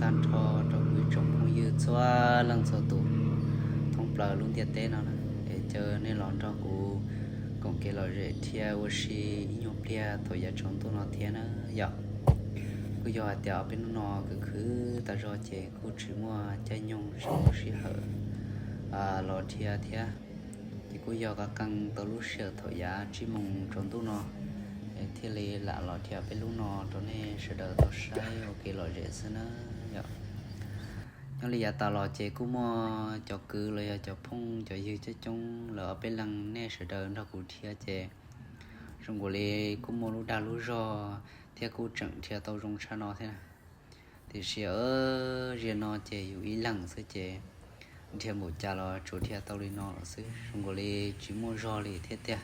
tag nrho rau kuv ib tsoom phooj ywg txhua leej txhua tus thoob plaws lub ntiaj teb no na. Es caw nej los nrog kuv koom kev lom zem thiab ua si ib nyuag pliag thaum yav tsaus ntuj no thiab na yom. Kuj yog hais tias ob peb hnub no khwv khwv tas zog ces kuj tsis muaj caij nyoog tsis muaj sij hawm los dhia thiab. Ces kuj yog qab qees tau lub sij hawm thaum yav tsib moos tsaus ntuj no es thiaj li lam los dhia peb lub no rau nej sawv daws tau saib ua kev lom zem xwb na yom. Nyob li yav tas los ces kuj muaj cov kwv los yog cov phooj cov ywg coob coob lawv ob peb leeg nej sawv daws nrog kuv dhia ces zoo nkaus li kuj muaj lub dag lub zog thiab kuj tseem dhia tau zoo tshaj no thiab na. Tiam sis zaum no ces yus ib leeg xwb ces dhia npaum cas los tsuas dhia tau li no lawm xwb, zoo nkaus li tsis muaj zog li thiab tiag,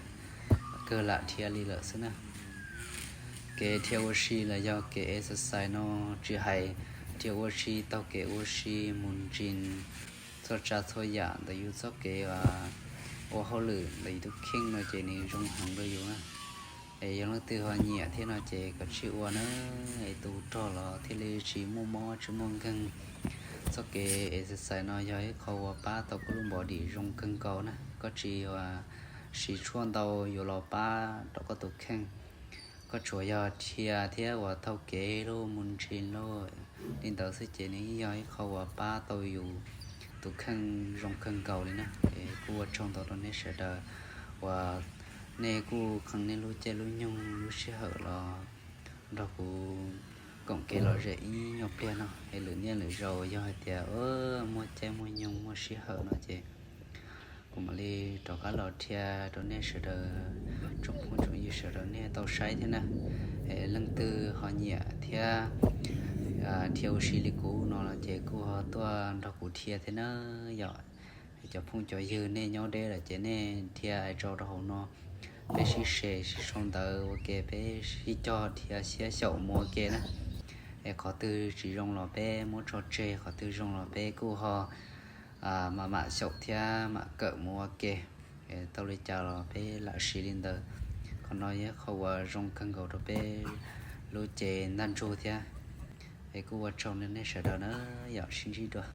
kawg lam dhia li lawm xwb na. Kev dhia ua si los yog kev exercise no tsis hais dhia ua si taug kev ua si mus ntsis txhua tsav txhua yam ntawm yus txoj kev ua hauj lwm ntawm yus tus kheej no ces nws zoo heev rau yus na. Es yog leej twg ho nyiam thiab no ces koj sim ua na, es tus rog los thiaj li tsis muaj mob tsis muaj nkeeg. Txoj kev exercise no yog ib qho uas pab tau koj lub body zoo kawg nkaus na, koj tsis siv tshuaj ntau yuav los pab rau koj tus kheej. Koj tsuas yog dhia thiab ua taug kev los mus ntsis los li ntawd xwb ces nws yog ib qho uas pab tau yus tus kheej zoo kawg nkaus li na. Es kuj ua tsaug ntau rau nej sawv daws uas nej kuj qee nej lub caij lub nyoog lub sij hawm los nrog kuv koom kev lom zem ib nyuag pliag no. Es lwm niaj lwm zaus yog hais tias muaj caij muaj nyoog muaj sij hawm no ces kuv mam li rov qab los dhia rau nej sawv daws tsoom phooj tsoom ywg sawv daws nej tau saib thiab na. Es leej twg ho nyiam thiab dhia ua si li kuv no los ces kuj ho tuaj nrog kuv dhia thiab na yom. Cov phooj cov ywg nej nyob deb lawm ces nej dhia tso rau hauv no, peb sib share sib sau ntawv ua ke, peb sib cog dhia siab xyaum mus ua ke na. Es qhov twg tsis zoo los peb muab tso tseg, qhov twg zoo los peb kuj ho mam mam xyaum thiab mam kawm mus ua ke. Tau li cas los peb lam siv li ntawd. Qhov no yog qhov uas zoo kawg nkaus rau peb lub cev ntaj ntsug thiab. Es kuj ua tsaug nej sawv daws na yom, sib ntsib dua.